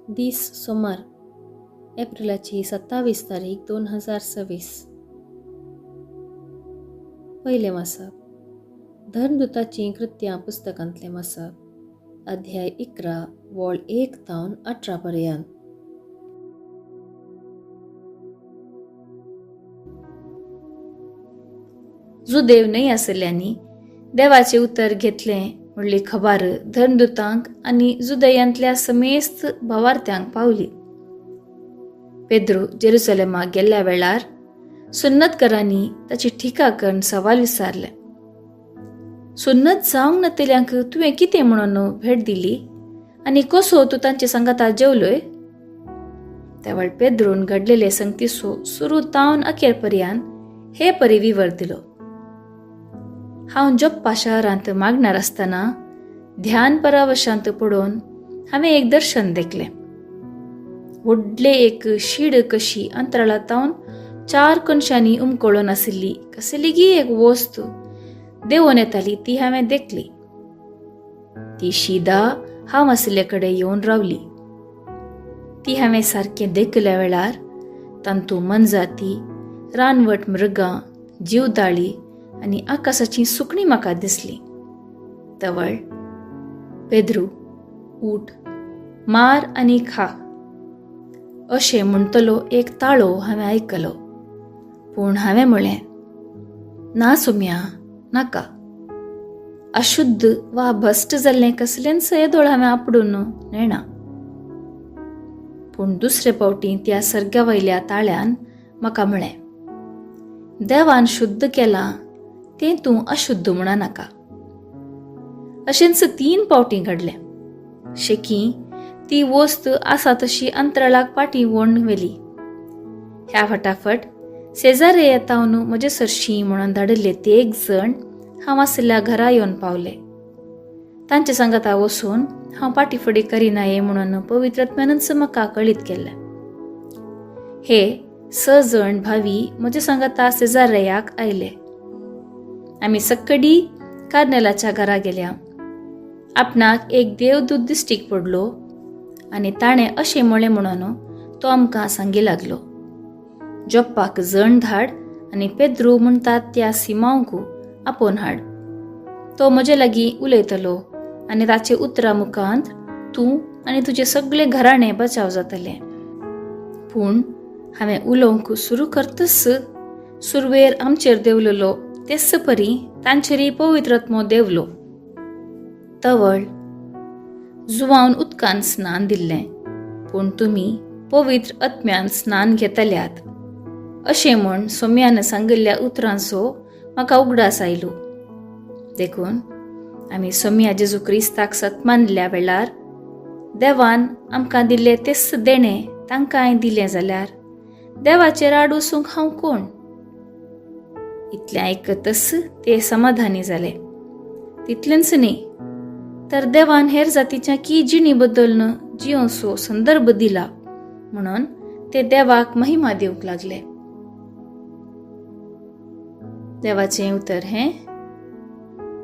दीस सोमार, एप्रिलाची 27 तारीख 2026. पयलें वाचप धर्मदूताचीं कृत्यां पुस्तकांतलें वाचप, अध्याय 11 वळ 1 तावन 18 पर्यंत. जुदेव न्हय आसल्ल्यांनी देवाचें उतर घेतलें म्हणली खबर धर्मदूतांक आनी जुदयांतल्या समेस्त भावार्थ्यांक पावली. पेद्रू जेरुसलेमाक गेल्ल्या वेळार सुन्नतकरांनी ताची टिका करून सवाल विचारलें, सुन्नत जावंक नातिल्यांक तुवें कितें म्हणून भेट दिली आनी कसो तूं तांचे सांगाता जेवलोय? त्यावेळ पेद्रून घडलेले संगतीसो सुरू तावन अखेर पर्यंत हे परी विवर दिलो. हांव जप्पा शहरांत मागणार आसतना ध्यान परावशांत पडोवन हांवें एक दर्शन देखलें. व्हडलें एक शीड कशी अंतराळांत 4 कोनशांनी उमकळून आशिल्ली कसलीगी एक वस्तू देंवून येताली ती हांवें देखली. ती शिदा हांव आशिल्ले कडेन येवन रावली. ती हांवें सारकें देखल्या वेळार तांतू मनजाती, रानवट मृगां, जीवदाळी आनी आकाशाची सुकणी म्हाका दिसली. तवळ पेद्रू, उठ, मार आनी खा अशें म्हणटलो एक ताळो हांवें आयकलो. पूण हांवें म्हळें, ना सोम्या, नाका. अशुद्ध वा भश्ट जाल्लें कसलेंच येदोळ हांवें आपडून नेणा. पूण दुसरे फावटी त्या सर्गा वयल्या ताळ्यान म्हाका म्हळें, देवान शुद्ध केलां तें तूं अशुद्ध म्हणा नाका. अशेंच 3 फावटी घडलें. शेकी ती वस्त आसा तशी अंतराळाक पाटी वोण व्हेली. ह्या फटाफट शेजारे येतावन म्हजे सरशी म्हणून धाडिल्ले ते एक जण हांव आशिल्ल्या घरा येवन पावले. तांचे सांगाता वचून हांव पाटी फुडें करिना ये म्हणून पवित्रत्म्यानच म्हाका कळीत केल्लें. हे 6 जण भावी म्हजे सांगाता शेजाऱ्याक आयले. आमी सक्कडी कार्नेलाच्या घरा गेल्या. आपणाक एक देवदूत दिश्टीक पडलो आनी ताणें अशें म्हळें म्हणून तो आमकां सांगी लागलो, जप्पाक जण धाड आनी पेद्रू म्हणटात त्या सिमांवक आपोवन हाड. तो म्हजे लागीं उलयतलो आनी ताचे उतरां मुखांत तूं आनी तुजें सगळें घराणें बचाव जातलें. पूण हांवें उलोवंक सुरू करतच सुरवेर आमचेर देंवलेलो तेच परी तांचेरय पवित्र आत्मो देंवलो. तवळ जुवावन उदकान स्नान दिल्लें, पूण तुमी पवित्र आत्म्यान स्नान घेतल्यात अशें म्हूण सोम्यान सांगिल्ल्या उतरांचो म्हाका उगडास आयलो. देखून आमी सोम्या जेजू क्रिस्ताक सत्मानल्या वेळार देवान आमकां दिल्लें तेच देणें तांकांय दिलें जाल्यार देवाचेर आड वचूंक हांव कोण? इतलें आयकतच ते समाधानी जाले. तितलेंच न्ही तर देवान हेर जातीच्या की जिणी बदलून जियोसो संदर्भ दिला म्हणून ते देवाक महिमा दिवंक लागले. देवाचें उतर हें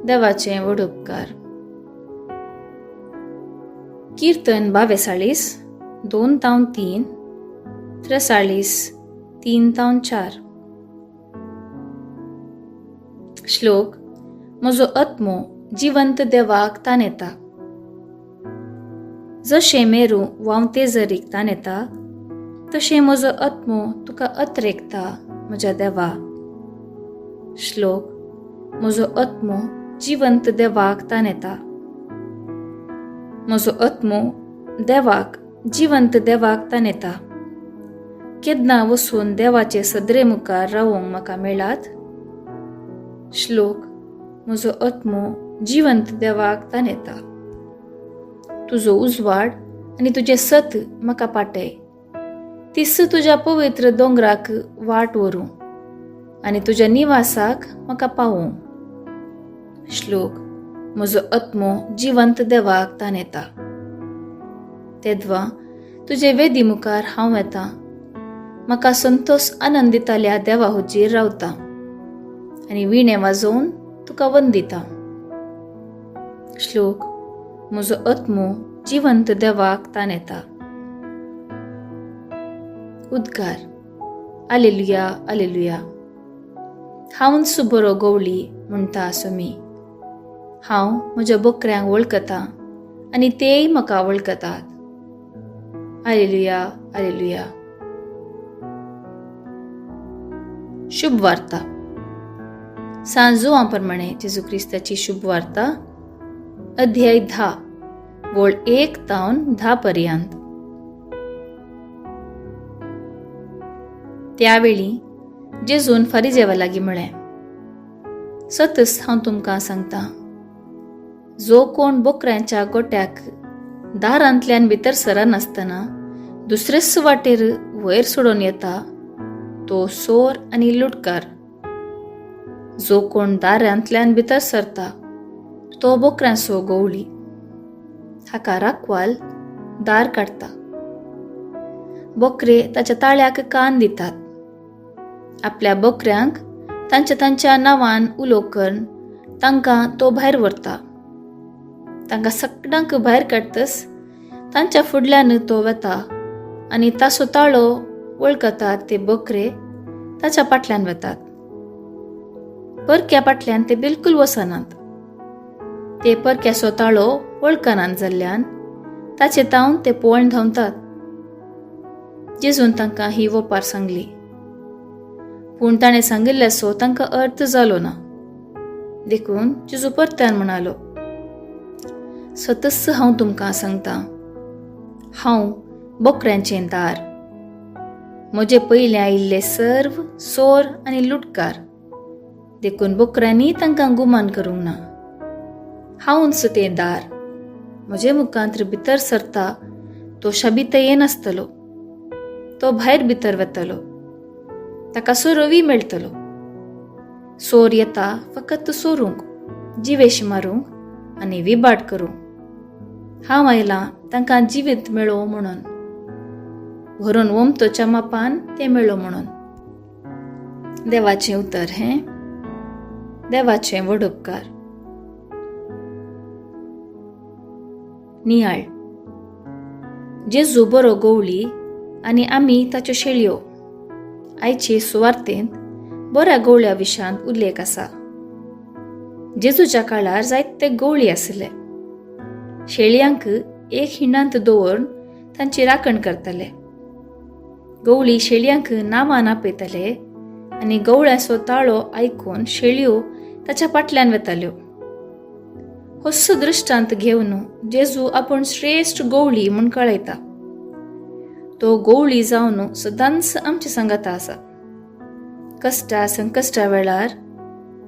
देवाचें व्हड उपकार. कीर्तन 42 2 तावन 3, 43 3 तावन 4. श्लोक, म्हजो आत्मो जिवंत देवाक तानेता. जशें मेरू व्हांवते जरीक तानेता तशें म्हजो आत्मो तुका अत्रेकता म्हज्या देवा. श्लोक, म्हजो आत्मो जिवंत देवाक तानेता. म्हजो आत्मो देवाक, जिवंत देवाक तानेता. केन्ना वचून देवाचे सदरे मुखार रावोंक म्हाका मेळात? श्लोक, म्हजो आत्मो जिवंत देवाक तानेता. तुजो उजवाड आनी तुजें सत म्हाका पाटय. तीस तुज्या पवित्र दोंगराक वाट व्हरूं आनी तुज्या निवासाक म्हाका पावोवं. श्लोक, म्हजो आत्मो जिवंत देवाक तानेता. तेद्वा तुजे वेदी मुखार हांव येता. म्हाका संतोष आनंद दिताल्या देवा हुजीर रावता आनी विणे वाजोवन तुका वंदिता. श्लोक, म्हजो आत्मो जिवंत देवाक तानेता. उद्गार, आलेलुया, आलेलुया. हांवच बरो गवळी म्हणटा सोमी. हांव म्हज्या बोकऱ्यांक वळखतां आनी तेय म्हाका वळखतात. आलेलुया, आलेलुया. शुभ वार्ता. सांत जुवां प्रमाणे जेजू क्रिस्ताची शुभ वार्ता, अध्याय 10, वळ 1 तावन 10 पर्यंत. त्यावेळी जेजून फारिजेवा लागीं म्हळें, सतच हांव तुमकां सांगता, जो कोण बोकऱ्यांच्या गोट्याक दारांतल्यान भितर सरनासतना दुसरेच वाटेर वयर सोडून येता तो सोर आनी लुटकार. जो कोण दारांतल्यान भितर सरता तो बोकऱ्यांचो गवळी. हाका राखवाल दार काडटा. बोकरे ताच्या ताळ्याक कान दितात. आपल्या बोकऱ्यांक तांच्या तांच्या नांवान उलो करून तांकां तो भायर व्हरता. तांकां सगळ्यांक भायर काडटस तांच्या फुडल्यान तो वता आनी ताचो ताळो वळखतात ते बकरे ताच्या फाटल्यान वतात. परक्या फाटल्यान ते बिलकुल वचनात. ते परक्याचो ताळो वळखनात जाल्ल्यान ताचे तावन ते पळोवन धांवतात. जेजून तांकां ही वोपार सांगली, पूण ताणें सांगिल्ल्याचो तांकां अर्थ जालो ना. देखून जेजू परत्यान म्हणालो, सतच हांव तुमकां सांगता, हांव बोकऱ्यांचें दार. म्हजे पयलें आयिल्ले सर्व सोर आनी लुटकार, देखून बोकऱ्यांनी तांकां गुमान करूंक ना. हांवच तें दार. म्हजे मुखांत भितर सरता तो शाबीत येनासतलो, तो भायर भितर वतलो, ताका सोरोवी मेळटलो. सोर येता फकत सोरूंक, जिवेश मारूंक आनी विबाट करूंक. हांव आयलां तांकां जिवीत मेळो म्हणून, भरून ओमतोच्या मापान तें मेळो म्हणून. देवाचें उतर हें देवाचें व्हड उपकार. नियाळ. जेजू बरो गवळी आनी आमी ताच्यो शेळयो. आयचे सुवार्तेंत बऱ्या गवळ्या विशांत उल्लेख आसा. जेजूच्या काळार जायते गवळी आशिल्ले. शेळयांक एक हिंडांत दवरून तांची राखण करताले. गवळी शेळयांक नांवान आपयताले आनी गवळ्याचो ताळो आयकून शेळयो ताच्या फाटल्यान वताल्यो. होस्सो दृश्टांत घेवन जेजू आपूण श्रेश्ठ गवळी म्हूण कळयता. तो गवळी जावन सदांच आमचे सांगाता आसा. कश्टा संकश्टा वेळार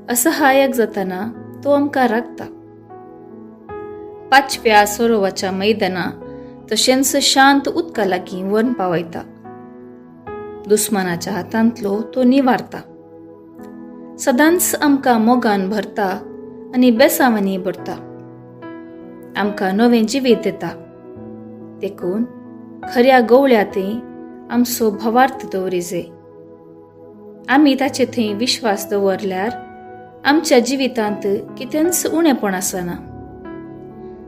असहायक जातना तो आमकां राखता. पाचव्या सरोवाच्या मैदाना तशेंच शांत उदका लागीं व्हरून पावयता. दुस्मानाच्या हातांतलो तो निवारता. सदांच आमकां मोगान भरता आनी बेसावांनी भरता. आमकां नवें जिवीत दिता. देखून खऱ्या गवळ्या थंय आमचो भावार्थ दवरिजे. आमी ताचे थंय विश्वास दवरल्यार आमच्या जिवितांत कितेंच उणेपण आसना.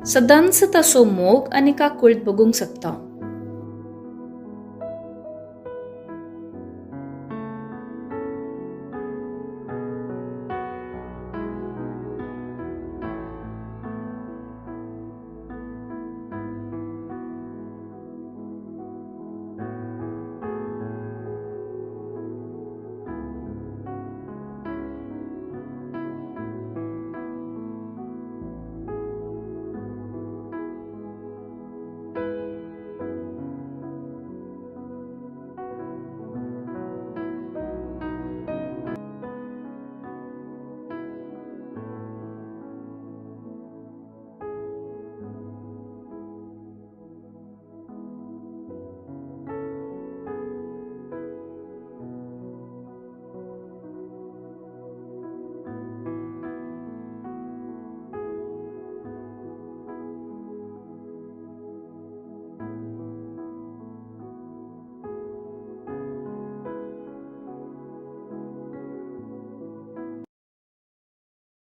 सदांच ताचो मोग आनी काकूळट बगूंक शकता.